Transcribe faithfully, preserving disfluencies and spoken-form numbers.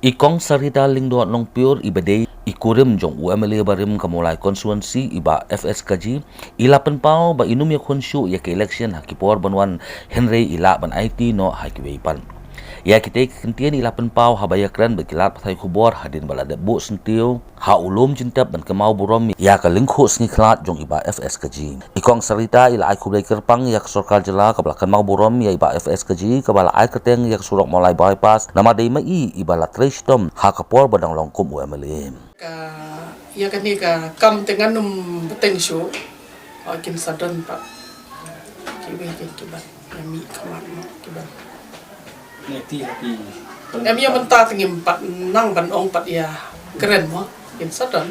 I Kong Sarita Lyngdoh Nongpyiur, i ba dei i kurim jong u M L A barim ka Mawlai constituency, i Bah F S Kaji, i la pynpaw ba i nym ïakhun shuh ïa ka election ha ki por ban wan, hynrei i lah ban aiti noh ha kiwei pat. Ïa kitei ki kyntien i la pynpaw haba ïakren bad ki lad pathai khubor hadien ba la dep buh syntiew ha u lum jingtep ban kynmaw burom ïa ka lyngkhuh sngi khlad jong i Bah F S Kaji. I Kong Sarita i la ai khublei kyrpang ïa ka sorkar jylla kaba la kynmaw burom ïa i Bah F S Kaji, kaba la ai kyrteng ïa ka surok Mawlai bypass, namar dei ma i i ba la trei shitom ha ka por ba dang long kum u M L A. Ka, ïa kane ka kam te ngan nym bteng shuh. O, kin sa don pat kiwei de kiba ïa mih khmat mo kiba. Em ïa mynta te ngim pat nang ban ong pat ïa kren mo, kin sa don.